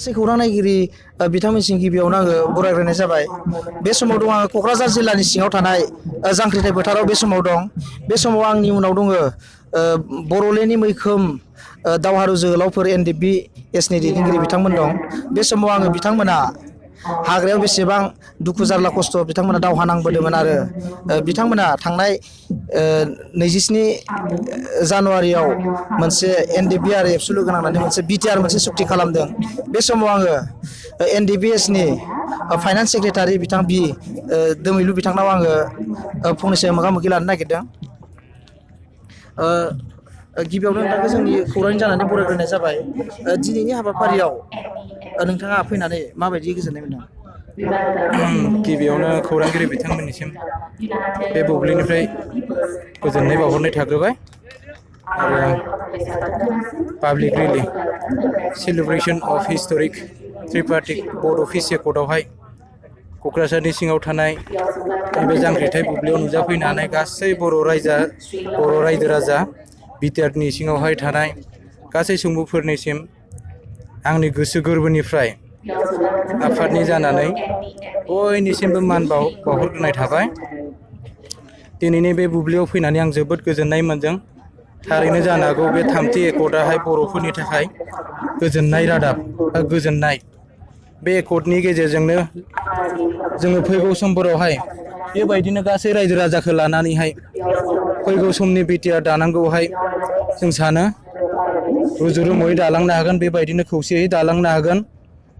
गासै खौरां नायगिरि बिथांमोनसिम गिबियावनो आङो बरायग्रोनाय जाबाय। बे समाव दं आङो क'क्राझार जिल्लानि सिङाव थानाय जांख्रिथाय फोथाराव बे समाव दं। बे समाव आंनि उनाव दङ बर'लेण्डनि मैखोम दावहारु जोहोलावफोर NDFB एसनि दैदेनगिरि बिथांमोन दं। बे समाव आङो बिथांमोना हाग्रायाव बेसेबां दुखु जारला खस्थ' बिथांमोना दावहा नांबोदोंमोन आरो बिथांमोना थांनाय 27 जानुवारियाव मोनसे NDFB आरो एबसु लोगो नांनानै मोनसे BTR मोनसे सुक्ति खालामदों। बे समाव आङो NDFB एसनि फाइनान्स सेक्रेटारि बिथां B.Dwmwilu बिथांनाव आङो फंनैसो मोगा मोगि लानो नागिरदों। गिबियावनो नोंथांखौ जोंनि खौरांनि जानानै बरायग्रोनाय जाबाय। दिनैनि हाबाफारियाव नोंथाङा फैनानै माबायदि गोजोननाय मोनदों? गिबियावनो खौरांगिरि बिथांमोननिसिम बे बुब्लिनिफ्राय गोजोननाय बावहरनाय थाग्रोबाय आरो public rally celebration of historic tripartite Bodo' अफिस एकर्डआवहाय क'क्राझारनि सिङाव थानाय नैबे जांख्रिथाय बुब्लियाव नुजाफैनो हानाय गासै बर' रायजो राजा बिटिआरनि सिङावहाय थानाय गासै सुबुंफोरनिसिम आंनि गोसो गोरबोनिफ्राय आफादनि जानानै बयनिसिमबो मान बावहरग्रोनाय थाबाय। दिनैनि बे बुब्लियाव फैनानै आं जोबोद गोजोननाय मोनदों। थारैनो जानो हागौ बे थामथि एकर्डआहाय बर'फोरनि थाखाय गोजोननाय रादाब बा गोजोननाय। बे एकर्डनि गेजेरजोंनो जोङो फैगौ समफोरावहाय बेबायदिनो गासै रायजो राजाखौ लानानैहाय फैगौ समनि BTR दानांगौहाय जों सानो रुजु रुमुयै दालांनो हागोन, बेबायदिनो खौसेयै दालांनो हागोन।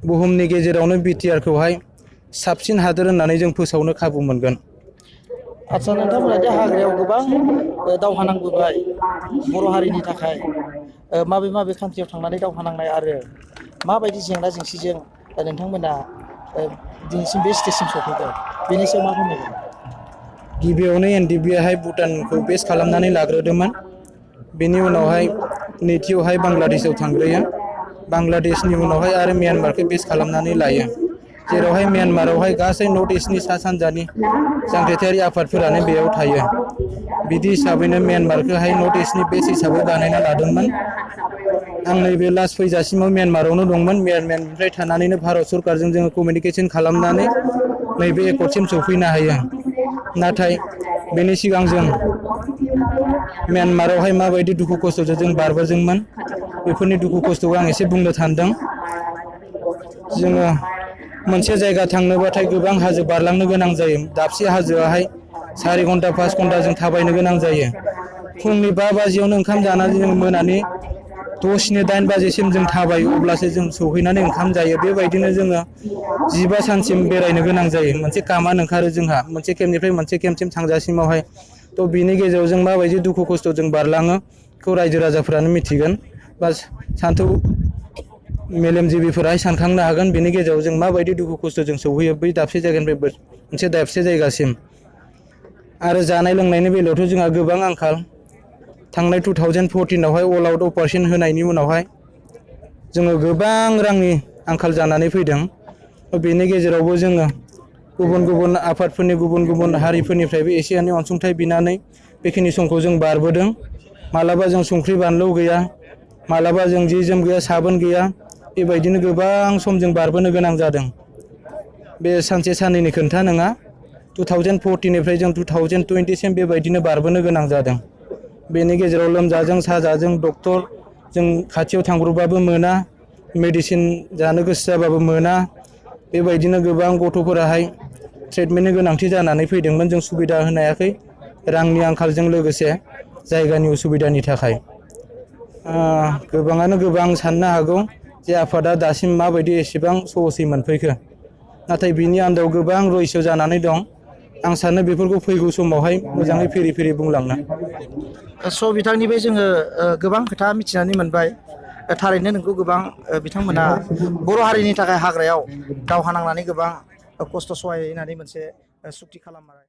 बुहुमनि गेजेरावनो BTRखौहाय साबसिन हादोर होननानै जों फोसावनो खाबु मोनगोन। आदसा नोंथांमोना दि हाग्रायाव गोबां दावहा नांबोबाय बर' हारिनि थाखाय, माबे कान्ट्रियाव थांनानै दावहा नांनाय आरो माबायदि जेंना जेंसिजों नोंथांमोना दिनैसिम बे स्टेजसिम सफैदों, बेनि सायाव मा बुंनांगोन? गिबियावनो NDFBआहाय भुटानखौ बेस खालामनानै लाग्रोदोंमोन। बेनि उनावहाय नैथियावहाय बांलादेशआव थांग्रोयो। बांलादेशनि उनावहाय आरो म्यानमारखौ बेस खालामनानै लायो। जेरावहाय म्यानमारावहाय गासै नर्थ इस्टनि सा सानजानि जांख्रिथायारि आफादफोरानो बेयाव थायो। बिदि हिसाबैनो म्यानमारखौहाय नर्थ इस्टनि बेस हिसाबै बानायना लादोंमोन। आं नैबे लास्ट फैजासिमाव म्यानमारावनो दंमोन। म्यानमारनिफ्राय थानानैनो भारत सरकारजों जोङो कमिउनिकेसन खालामनानै नैबे एकर्डसिम सौफैनो हायो। नाथाय बेनि सिगां जों म्यानमारावहाय माबायदि दुखु खस्थ'जों जों बारबोदोंमोन, बेफोरनि दुखु खस्थ'खौ आं एसे बुंनो सानदों। जोङो मोनसे जायगा थांनोबाथाय गोबां हाजो बारलांनो गोनां जायो। दाबसे हाजोआहाय 4 घन्टा 5 घन्टा जों थाबायनो गोनां जायो। फुंनि 5 बाजियावनो ओंखाम जानानै जों मोनानि 6 7 8 बाजिसिम जों थाबायो, अब्लासो जों सौहैनानै ओंखाम जायो। बेबायदिनो जोङो 15 सानसिम बेरायनो गोनां जायो। मोनसे कामान ओंखारो जोंहा मोनसे केम्पनिफ्राय मोनसे केम्पसिम थांजासिमावहाय। थ' बिनि गेजेराव जों माबायदि दुखु खस्थ' जों बारलाङो बेखौ रायजो राजाफ्रानो मिथिगोन बा सान्थौ मेलेमजिबिफोराहाय सानखांनो हागोन। बेनि गेजेराव जों माबायदि दुखु खस्थ' जों सौहैयो बै दाबसे जायगानिफ्राय मोनसे दाबसे जायगासिम। आरो जानाय लोंनायनि बेलायावथ' जोंहा गोबां आंखाल। थांनाय 2014आवहाय अल आउट अपारेशन होनायनि उनावहाय जोङो गोबां रांनि आंखाल जानानै फैदों। बेनि गेजेरावबो जोङो गुबुन गुबुन आफादफोरनि गुबुन गुबुन हारिफोरनिफ्रायबो एसे एनै अनसुंथाइ बिनानै बेखिनि समखौ जों बारबोदों। मालाबा जों संख्रि बानलु गैया, मालाबा जों जि जोम गैया, साबोन गैया, बेबायदिनो गोबां सम जों बारबोनो गोनां जादों। बे सानसे साननैनि खोथा नङा। 2014निफ्राय जों 2020सिम बेबायदिनो बारबोनो गोनां जादों। बेनि गेजेराव लोमजाजों साजाजों डक्टर जों खाथियाव थांब्रबबाबो मोना, मेडिसिन जानो गोसो जाबाबो मोना। बेबायदिनो गोबां गथ'फोराहाय ट्रिटमेन्टनि गोनांथि जानानै फैदोंमोन। जों सुबिदा होनो हायाखै, रांनि आंखालजों लोगोसे जायगानि उसुबिदानि थाखाय। गोबाङानो गोबां साननो हागौ जे आफादा दासिम माबायदि एसेबां सहसै मोनफैखो, नाथाय बिनि आन्दोआव गोबां रहस्य जानानै दं। आं सानो बेफोरखौ फैगौ समावहाय मोजाङै फेरि फेरि बुंलांनो। स' बिथांनिफ्राय जोङो गोबां खोथा मिथिनानै मोनबाय। थारैनो नोंगौ गोबां बिथांमोना बर' हारिनि थाखाय हाग्रायाव दावहा नांनानै गोबां खस्थ' सहाय होनानै मोनसे सुक्ति खालामबाय।